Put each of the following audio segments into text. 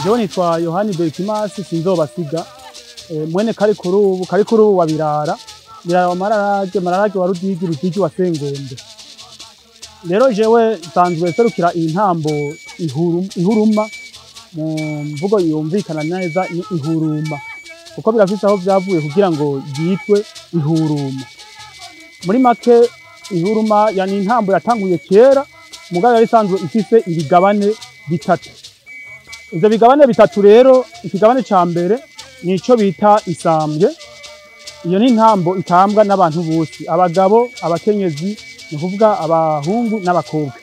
Jewe nitwa Yohani Berkimas sinzobasiga, mwene Karikurubu, Karikurubu wa Birara, Birara wa Mararage, Mararage wa Rudigi, Rudigi wa Sengombe. Rero jewe nsanzwe serukira intambo ihuruma, mu mvugo yumvikana neza ni ihuruma, kuko birafise aho vyavuye kugira ngo yitwe ihuruma. Muri make ihuruma yani intambo yatanguye kera, mugabo yari isanzwe ifise ibigabane bitatu. Ivyo bigabane bitatu rero, ikigabane ca mbere nico bita isambwe. Iyo ni intambo itambwa n'abantu bose, abagabo, abakenyezi, ni kuvuga abahungu n'abakobwa.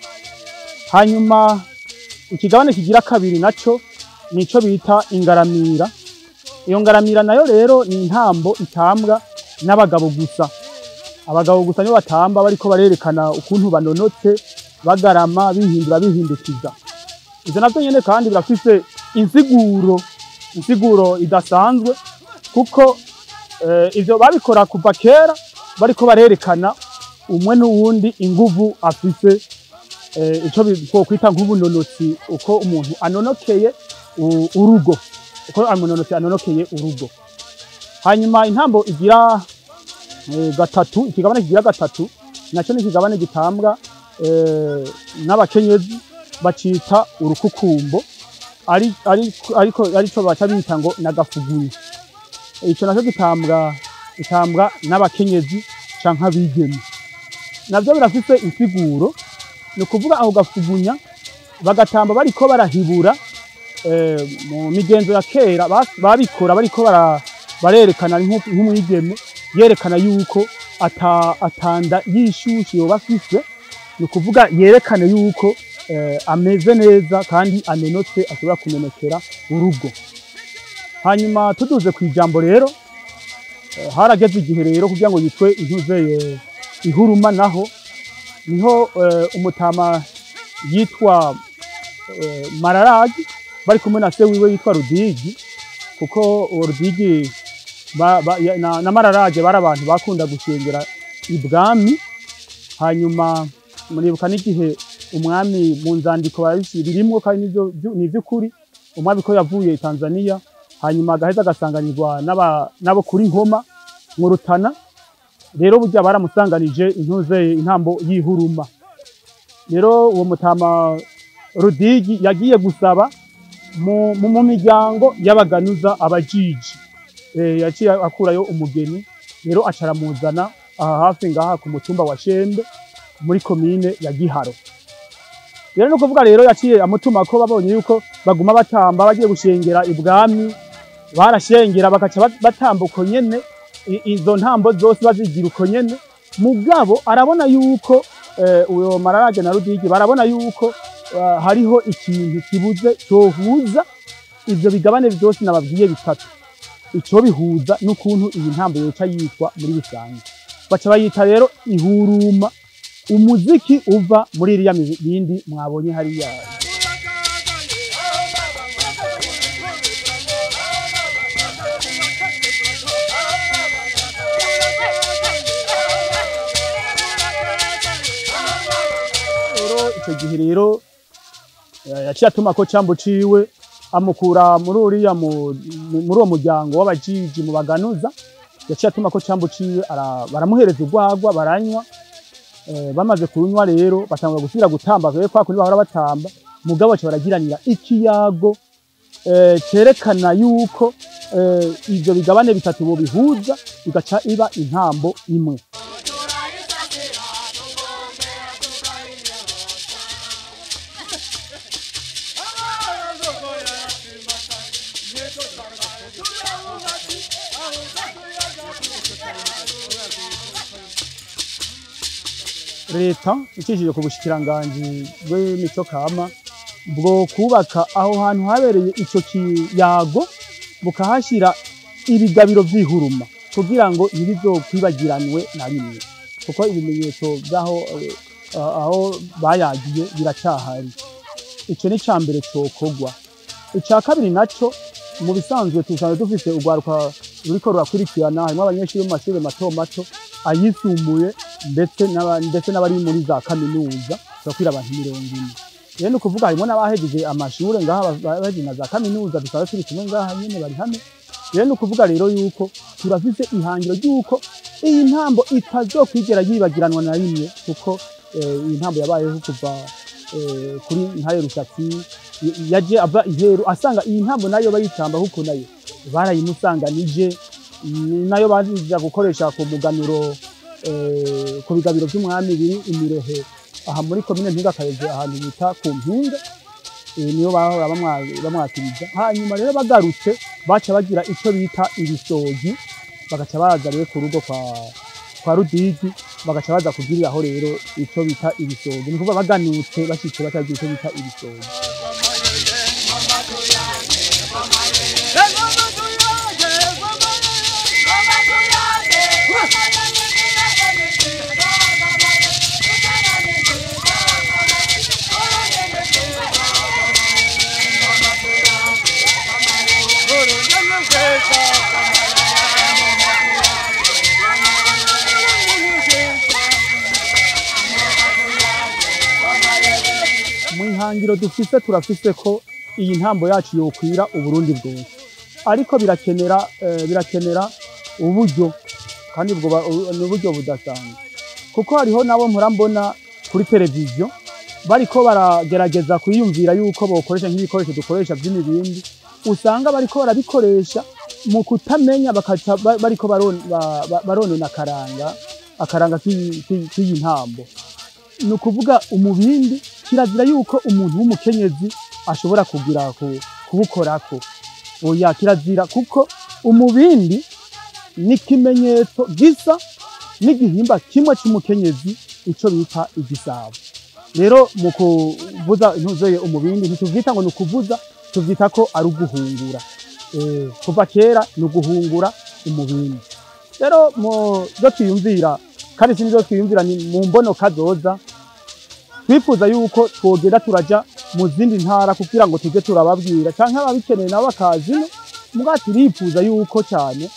Hanyuma ikigabane kigira kabiri naco nico bita ingaramira. Iyo ngaramira nayo rero ni intambo itambwa n'abagabo gusa. Abagabo gusa nibo batamba bariko barerekana ukuntu banonotse, bagarama, bihindura, bihindukiza. Ivyo navyo nyene kandi birafise insiguro idasanzwe, kuko ivyo babikora kuva kera bariko barerekana umwe n'uwundi inguvu afise, ico twokwita nk'ubunonotsi, uko umuntu anonokeye urugo, uko umunonotsi anonokeye urugo. Hanyuma intambo igira gatatu, ikigabane kigira gatatu naco ni ikigabane gitambwa n'abakenyezi, bacita urukukumbo, ariko arico baca bita ngo nagafuguye. Ico naco gitambwa n'abakenyezi canke abigeme. Navyo birafise insiguro, ni ukuvuga aho gafugunya bagatamba bariko barahibura. Mu migenzo ya kera babikora bariko barerekana nk'umwigeme yerekana yuko atanda yishushe yoba afise, ni ukuvuga yerekane yuko ameze neza kandi anenotse, ashobora kunenekera urugo. Hanyuma tuduze ku ijambo rero, harageze igihe rero kugira ngo yitwe intuzeye ihuruma, naho niho umutama yitwa Mararagi bari kumwe na se wiwe yitwa Rudigi, kuko uwo Rudigi na Mararage bari abantu bakunda gushengera ibwami. Hanyuma muribuka n'igihe umwami mu nzandiko birimwo kandi ni ivy'ukuri, umwami ko yavuye i Tanzania, hanyuma agaheza agasanganirwa n'abo kuri Nkoma mu Rutana. Rero burya baramusanganije intuze intambo y'ihuruma. Rero uwo mutama Rudigi yagiye gusaba mu miryango y'abaganuza abajiji, yaciye akurayo umugeni, rero acaramuzana aha hafi ngaha ku mutumba wa Shembe muri komine ya Giharo. Rero no kuvuga rero yaciye amutuma ko babonye yuko baguma batamba bagiye gushengera ibwami, barashengera bakaca batamba uko nyene, izo ntambo zose bazigira uko nyene. Mugabo arabona yuko uyo Mararage na Rudigi barabona yuko hariho ikintu kibuze cyohuza ivyo bigabane byose nababwiye bitatu. Ico bihuza n'ukuntu iyi ntambo yoca yitwa muri rusange, baca bayita rero ihuruma, umuziki uva muri iriya bindi mwabonye hariya. Ico gihe rero yaciye atuma ko cambo ciwe amukura muri uriya muri uwo muryango w'abajiji mu baganuza. Yaciye atuma ko cambo ciwe baramuhereza urwagwa baranywa. Bamaze kunywa rero batangura gusubira gutamba kwa kundi bahora batamba, mugabo baca baragiranira ikiyago cerekana yuko ivyo bigabane bitatu bo bihuza igaca iba intambo imwe. Leta icishije ku bushikiranganji bw'imico kama bwo kubaka aho hantu habereye ico kiyago, bukahashira ibigabiro vy'ihuruma kugira ngo ntibizokwibagiranwe na rimwe, kuko ibimenyetso by'aho aho bayagiye biracahari. Ico ni ca mbere cokogwa. Ica kabiri naco, mu bisanzwe tusanzwe dufise urwaruka ruriko rurakurikirana, harimo abanyeshuri mu mashuri mato mato, ayisumbuye ndetse n'abari muri za kaminuza, turakwira abantu 40. Rero ni ukuvuga harimo n'abahejeje amashure ngaha, bahejeje na za kaminuza, dusanzwe turi kumwe ngaha nyene bari hano. Rero ni ukuvuga rero yuko turafise ihangiro ry'uko iyi ntambo itazokwigera yibagiranwa na rimwe, kuko iyi ntambo yabayeho kuva kuri Ntare Rushatsi, yaje ava iheru asanga iyi ntambo nayo bayitamba, kuko nayo barayimusanganije, nayo baza gukoresha ku muganuro, ku bigabiro by'umwami biri imirehe aha muri komine Mpinga Kayove, ahantu bita ku Mpinga, niyo bahora bamwakiriza. Hanyuma rero bagarutse baca bagira ico bita ibisogi, bagaca baza rero ku rugo kwa Rudigi, bagaca baza kugiriraho rero ico bita ibisogi. Ni kuvuga baganutse bashitse bacagira ico bita ibisogi. Mu ihangiro dufise, turafise ko iyi ntambo yacu yokwira Uburundi bwose, ariko birakenera uburyo, kandi ubwo ni uburyo budasanzwe, kuko hariho nabo mpora mbona kuri televiziyo bariko baragerageza kwiyumvira yuko bokoresha nk'ibikoresho dukoresha by'imibindi, usanga bariko barabikoresha mu kutamenya, bakaca bariko baronona akaranga k'iyi ntambo. Ni ukuvuga umubindi kirazira yuko umuntu w'umukenyezi ashobora kugira kuwukorako, oya kirazira, kuko umubindi ni ikimenyetso gisa n'igihimba kimwe c'umukenyezi, ico bita igisabo. Rero mu kuvuza intuzeye umubindi ntituvyita ngo ni ukuvuza, tuvyita ko ari uguhungura. Kuva kera ni uguhungura umubindi. Rero mu byo twiyumvira, kandi si nivyo twiyumvira, ni mu mbono kazoza, twifuza yuko twogenda turaja mu zindi ntara kugira ngo tuje turababwira, canke ababikeneye nabo bakaza ino. Muga turifuza yuko cane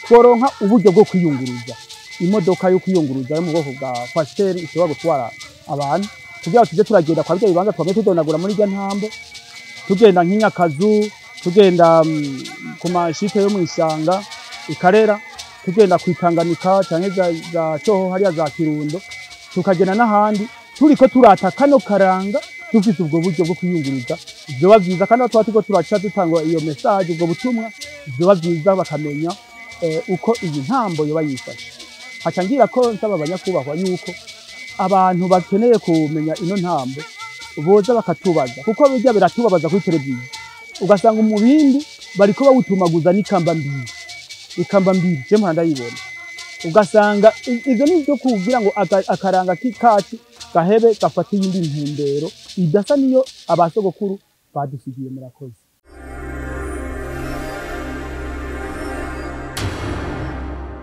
tworonka uburyo bwo kwiyunguruza, imodoka yo kwiyunguruza yo mu bwoko bwa kwasiteri ishobora gutwara abantu, kugira ngo tuje turagenda kwa birya bibanza twamye tudonagura muri irya ntambo, tugenda nk'inyakazu, tugenda ku mashite yo mw'ishanga ikarera, tugenda kw'itanganika canke za Coho hariya za Kirundo, tukagenda n'ahandi turiko turata kano karanga. Dufise ubwo buryo bwo kwiyunguruza vyoba vyiza, kandi aho tuba turiko turaca dutanga iyo message, ubwo butumwa, vyoba vyiza bakamenya uko iyi ntambo yoba yifashe. Haca ngira ko nsaba abanyakubahwa yuko abantu bakeneye kumenya ino ntambo boza bakatubaza, kuko bijya biratubabaza kuri televiziyo, ugasanga umubindi bariko bawutumaguza n'ikamba mbiri, ikamba mbiri je mpora ndayibona, ugasanga ivyo ni ivyo kugira ngo akaranga k'ikacu gahebe gafate iyindi ntumbero idasa niyo abasogokuru badusigiye. Murakoze.